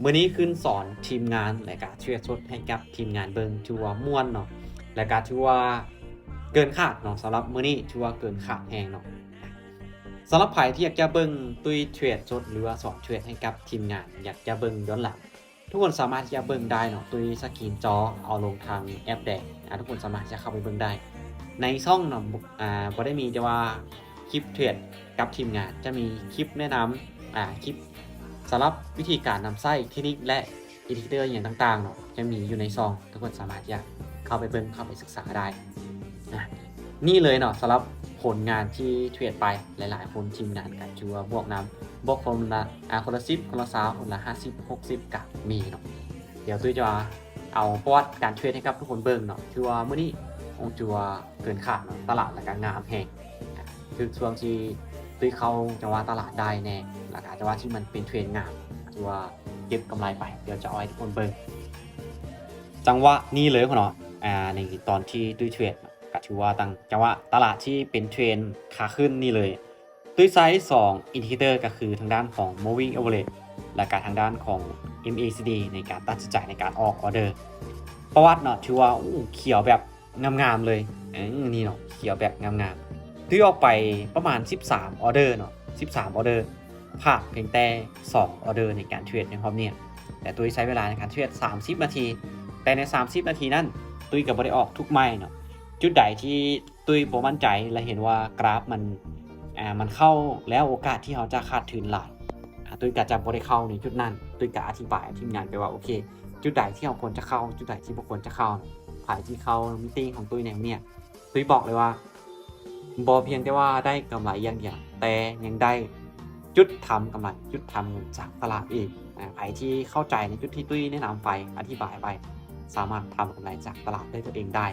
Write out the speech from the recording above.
ມື້ນີ້ຂຶ້ນສອນທີມງານ ແລະກະເທຣດສົດໃຫ້ກັບທີມງານເບິ່ງ ຖືວ່າມ່ວນເນາະ ແລະກະຖືວ່າເກີນຄາດເນາະ. ສຳລັບມື້ນີ້ຖືວ່າເກີນຄາດແຮງເນາະ. ສຳລັບໃຜທີ່ຢາກຈະເບິ່ງຕຸ້ຍເທຣດສົດ ຫຼືວ່າສອນເທຣດໃຫ້ກັບທີມງານ ຢາກຈະເບິ່ງຍ້ອນຫຼັງ ທຸກຄົນສາມາດທີ່ຈະເບິ່ງໄດ້ເນາະ. ຕຸ້ຍສະກຣີນຈໍເອົາລົງທາງແອັບແດງ ອາ ທຸກຄົນສາມາດທີ່ຈະເຂົ້າໄປເບິ່ງໄດ້ໃນຊ່ອງເນາະ. ບໍ່ ອາ ບໍ່ໄດ້ມີແຕ່ວ່າຄລິບເທຣດກັບທີມງານ ຈະມີຄລິບແນະນຳ ອາ ຄລິບສຳລັບວິທີການນຳໃຊ້ເທັກນິກ ແລະ ອິນດິເຄເຕີຫຍັງຕ່າງໆເນາະ ຈະມີຢູ່ໃນຊ່ອງ ທຸກຄົນສາມາດທີ່ຈະເຂົ້າໄປເບິ່ງ ເຂົ້າໄປສຶກສາໄດ້ນະ. ນີ້ເລີຍເນາະ ສຳລັບຜົນງານທີ່ເທຣດໄປ ຫຼາຍໆຄົນທີມງານກໍຖືວ່າບວກນຳ ບວກຄົນລະ ອາ ຄົນລະສິບ ຄົນລະຊາວ ຄົນລະຫ້າສິບ ຫົກສິບ ກໍມີເນາະ. ດຽວຕຸ້ຍຈະເອົາປະຫວັດການເທຣດໃຫ້ກັບທຸກຄົນເບິ່ງເນາະ. ຖືວ່າມື້ນີ້ ໂອ້ ຖືວ່າເກີນຄາດເນາະ ຕະຫຼາດລະກະງາມແຮງ. ອາ ຄືຊ່ວງທີ່ຕຸ້ຍເຂົ້າຈັງຫວະຕະຫຼາດໄດ້ແນ່ ລະກະຈັງຫວະທີ່ມັນເປັນເທຣນງາມ ຖືວ່າເກັບກຳໄລໄປ. ດຽວຈະເອົາໃຫ້ທຸກຄົນເບິ່ງຈັງຫວະນີ້ເລີຍເນາະ. ອາ ໃນຕອນທີ່ຕຸ້ຍເທຣດ ກໍຖືວ່າຕັ້ງຈັງຫວະຕະຫຼາດທີ່ເປັນເທຣນຂາຂຶ້ນນີ້ເລີຍ. ຕຸ້ຍໃຊ້ສອງອິນດິເຄເຕີ ກໍຄືທາງດ້ານຂອງ moving average ແລະກະທາງດ້ານຂອງ ເອັມເອຊີດີ ໃນການຕັດສິນໃຈໃນການອອກອອເດີ. ປະຫວັດເນາະ ຖືວ່າ ໂອ້ ຂຽວແບບງາມໆເລີຍ. ເອີ ນີ້ເນາະ ຂຽວແບບງາມໆ. ຕຸ້ຍອອກໄປປະມານສິບສາມອອເດີເນາະ ສິບສາມອອເດີ ພາດພຽງແຕ່ສອງອອເດີໃນການເທຣດໃນຮອບນີ້ ແຕ່ຕຸ້ຍໃຊ້ເວລາໃນການເທຣດສາມສິບນາທີ. ແຕ່ໃນສາມສິບນາທີນັ້ນ ຕຸ້ຍກໍບໍ່ໄດ້ອອກທຸກໄມ້ເນາະ. ຈຸດໃດທີ່ ຕຸ້ຍບໍ່ໝັ້ນໃຈ ແລະ ເຫັນວ່າກຣາຟມັນ ອາ ມັນເຂົ້າແລ້ວ ໂອກາດທີ່ເຮົາຈະຂາດທຶນຫຼາຍ ອາ ຕຸ້ຍກໍຈະບໍ່ໄດ້ເຂົ້າໃນຈຸດນັ້ນ. ຕຸ້ຍກໍອະທິບາຍໃຫ້ທີມງານໄປວ່າ ໂອເຄ ຈຸດໃດທີ່ເຮົາຄວນຈະເຂົ້າ ຈຸດໃດທີ່ບໍ່ຄວນຈະເຂົ້າ. ໃຜທີ່ເຂົ້າມີດຕິງຂອງຕຸ້ຍໃນມື້ນີ້ ຕຸ້ຍບອກເລີຍວ່າ ບໍ່ພຽງແຕ່ວ່າໄດ້ກຳໄລຢ່າງດຽວ ແຕ່ຍັງໄດ້ຈຸດທຳກຳໄລ ຈຸດທຳເງິນຈາກຕະຫຼາດອີກ. ອາ ໃຜທີ່ເຂົ້າໃຈໃນຈຸດທີ່ຕຸ້ຍແນະນຳໄປ ອະທິບາຍໄປ ສາມາດທຳກຳໄລຈາກຕະຫຼາດດ້ວຍຕົວເອງໄດ້.